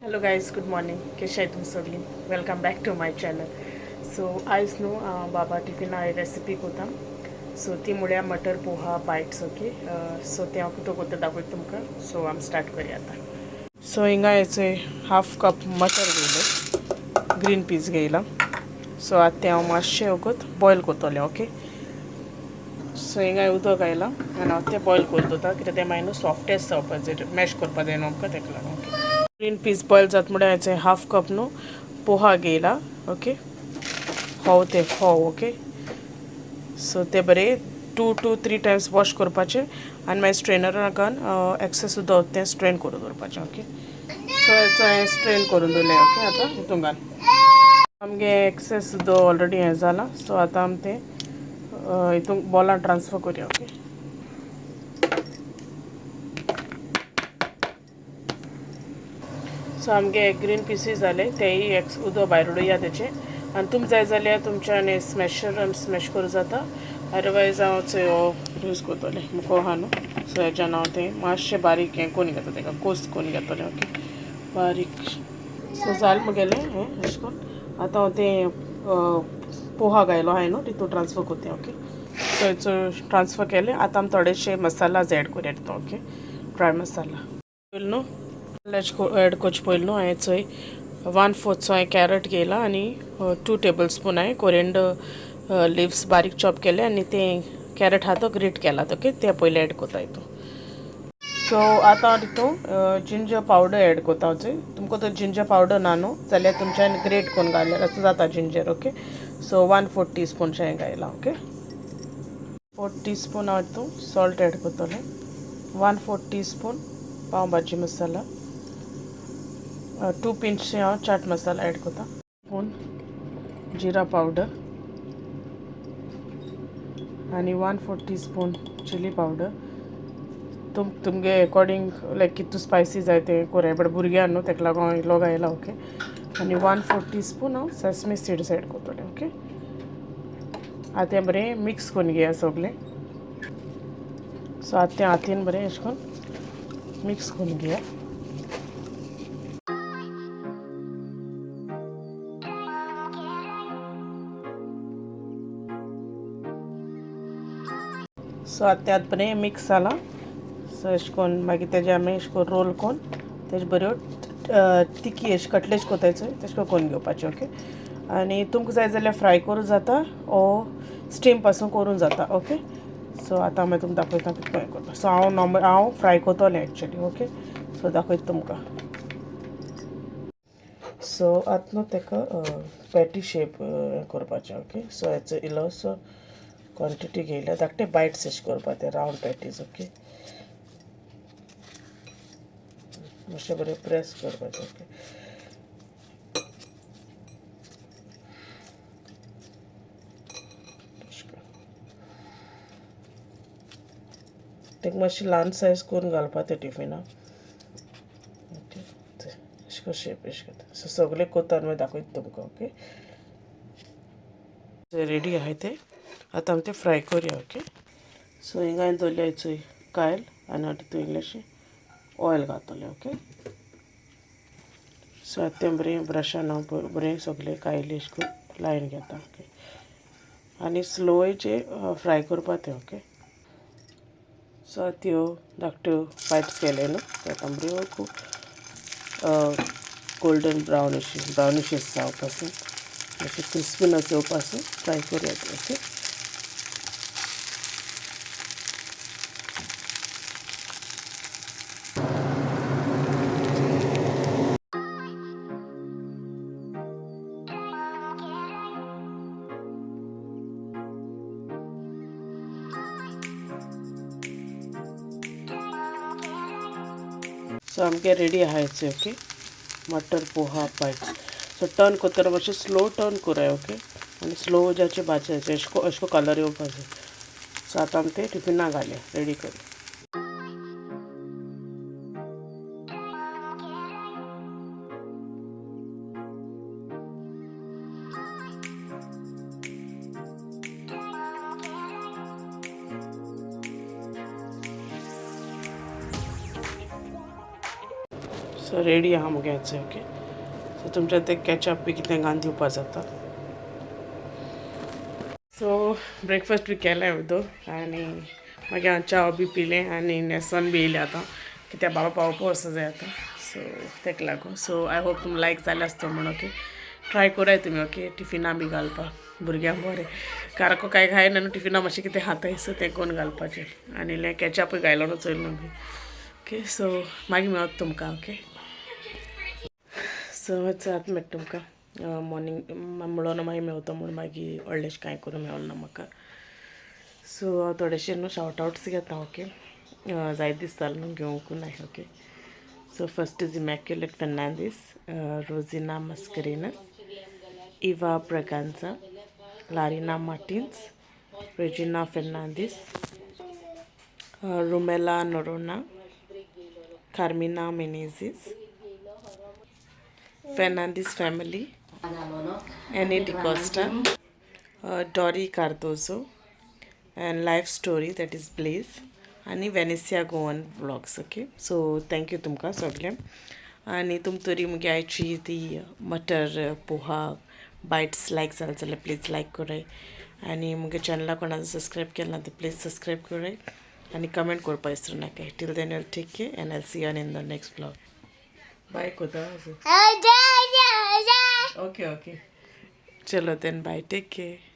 Hello guys, good morning. कशें आहाय तुमी सगळीं? Welcome back to my channel. So आयज न्हू बाबा टिफिना रेसिपी कोता. सो ती म्हळ्यार मटर पोहा बायट्स. ओके, सो तें हांव कितें कोत्ता दाखयता तुमकां. सो आमी स्टार्ट करया आतां. सो हिंगा हेचे हाफ कप मटर घेयले, ग्रीन पीस घेयला. सो आतां तें हांव मातशें वगत बॉयल कोत्तोलें. ओके, सो हिंगा उदक आयलां आनी हांव तें बॉयल करून दवरता, कित्याक तें मागीर न्हू सॉफ्टेस्ट जावपा जाय, मॅश करपा जाय न्हू आमकां, तेका लागून. ओके, ग्रीन पीस बॉयल जाता म्हणल्यार हांवें हाफ कप न्हू पोहा घेयला. ओके, फोव ते फोव. ओके, सो ते बरे 2 to 3 times wash करपाचे आनी मागीर स्ट्रेनरान घालून एक्सेस उदक तें स्ट्रेन करून दवरपाचें. ओके, सो हेचो हांवें स्ट्रेन करून दवरलें. ओके, आतां हितून घाल आमगे एक्सेस उदक ऑलरेडी हें जालां. सो आतां आमी तें हितून बॉलान ट्रान्सफर करया. ओके, सो आमगे ग्रीन पिसूय जाले, तेय एक्स उदक भायर उडोवया तेचें. आनी तुमकां जाय जाल्यार तुमच्यान स्मॅशरान स्मॅश करूं जाता, अदरवायज हांव चोय हो यूज करतलें मुको आहा न्हू. सो हेज्यान हांव तें मातशें बारीक हें करून घेता, तेका कोस करून घेतलें. ओके, बारीक. सो जालें मुगेलें हें अशें करून. आतां हांव तें पोहा घायलो आहाय न्हू तितून ट्रान्सफर करता. ओके, सो हेचो ट्रान्सफर केलें. आतां आमी थोडेशे मसालाज एड करूया तितून. ओके, ड्राय मसाला पयलीं न्हू एड करचे पयलीं न्हू हांवें चोय 1/4 हांवें कॅरट घेयला आनी 2 टेबल स्पून हांवें कोरिएंडर लिव्स बारीक चॉप केले आनी तें कॅरट आहा तो ग्रेट केला. ओके, तें पयलें एड करता हितून. सो आतां हांव तितून जिंजर पावडर एड करता. चोय, तुमकां तो जिंजर पावडर ना न्हू जाल्यार तुमच्यान ग्रेट करून घाल्यार आसूं जाता ginger. Okay, so 1/4 tea spoon हांवें घायला. ओके, 4 टी स्पून हांव तितून सॉल्ट एड करतलें, 1/4 टी स्पून पाव भाजी मसाला, 2 पिंच हांव चाट मसाला एड करता, स्पून जिरा पावडर आनी 1/4 टी स्पून चिली पावडर. तुमगे अकॉर्डिंग लायक कितू स्पायसी जाय तें कोराय, बट भुरग्यां न्हू तेका लागून हांव इल्लो घायला. ओके, आनी 1/4 टी स्पून हांव सेसमी सीड्स एड करतलें. ओके, आतां तें बरें मिक्स करून घेया सगलें. सो आतां तें हातीन बरें अशें करून मिक्स करून घेया. सो आतां तें आतां बरें मिक्स जालां. सो अशें करून मागीर तेजे आमी अशें करून रोल करून तेजे बऱ्यो तिकी अशें कटलेट कोताय चोय तशें करून घेवपाचें. ओके, आनी तुमकां जाय जाल्यार फ्राय करूं जाता ओ स्टीम पासून करूं जाता. ओके, सो आतां मागीर तुमकां दाखयता कितें हें करता. सो हांव नॉर्मल हांव फ्राय करतलें एक्चुली. ओके, सो दाखयता तुमकां. सो आतां न्हू तेका पॅटी शेप करपाचें. ओके, सो हेचो इल्लोसो क्वॉन्टिटी घेयल्या, धाकटे बायट्स अशें करपा ते रावंड पॅटीज. ओके, मातशें बरें प्रेस करपाचें. ओके, तेका मातशें ल्हान सायज करून घालपा तें टिफिनाक. ओके, अशें करून शेप अशें करता. सो सगळें कोत्ता आनी मागीर दाखयता तुमकां. ओके, रेडी आहाय तें. आतां आमी तें फ्राय करया. ओके, सो हिंगा हांवें दवरल्या चोय कायल आनी हांव तितून इल्लेशें ऑयल घातलें. ओके, सो आतां तें बरें ब्रशान हांव बरें सगळें कायली अशें करून लायन घेता. ओके, आनी स्लोचे फ्राय करपा तें. ओके, सो आतां त्यो धाकट्यो बायट्स केले न्हू ते आतां बऱ्यो खूब गोल्डन ब्रावन अशी ब्रावनिश जावपासून अशें क्रिस्पीनस येवपासून फ्राय करूया. ओके, सो आमगे रेडी आहायचे. ओके, मटर पोहा बायट्स. सो टर्न करतना मातशें स्लो टर्न कराय. ओके, आनी स्लो जाचे भाजयाचे अशें अशें कलर येवपा जाय. सो आतां आमी ते टिफिना घालया रेडी करूं. सो रेडी आहा मुगे ओके. सो तुमच्या ते कॅचअप बी कितें घालून दिवपा जाता. सो ब्रेकफास्ट बी केलें उदो आनी मागीर हांव च्या बी पिलें आनी न्हेसोन बी येयलें आतां, कित्याक बाबा पावपा वचो जाय आतां. सो तेका लागून, सो I hope तुमी लायक जालें आसतो म्हूण. ओके, ट्राय कराय तुमी. ओके, टिफिना बी घालपा भुरग्यांक बरें. सारको कांय खायना न्हू, टिफिना मातशें कितें खाताय, सो तें कोन्न घालपाचें. आनी इल्लें कॅचअपूय घायलो न्हू चोयलें न्हू. ओके, सो मागीर मेळत तुमकां. ओके, सो आतां मेळटा तुमकां मॉर्निंग म्हणून. मागीर मेवतो म्हूण मागीर व्हडलेशें कांय करूं मेळना म्हाका. सो हांव थोडेशे न्हू शावट आवट्स घेता. ओके, जायत दीस जालें न्हू घेवंक नाय. Okay, so first is Immaculate Fernandes, Rosina Mascarenhas, Eva Braganza, Larina Martins, Regina Fernandes, Rumela Noronha, Carmina Menezes, Fernandes family, Annie D'Costa, Dory Cardozo, and Life Story, that is Blaze, आनी Venezia Goan vlogs. Okay, so thank you तुमकां सगळ्यांक. आनी तुम तरी मुगे आयची ती मटर poha bites लायक जालें जाल्यार प्लीज लायक कराय आनी मुगे चॅनलाक कोणाक सबस्क्रायब केलें ना ते प्लीज सबस्क्रायब कराय आनी कमेंट करपा विसरूं नाका. Till then, you'll take care and I'll see you in the next vlog. Bye कोता. ओके ओके, चलो then, bye, take care.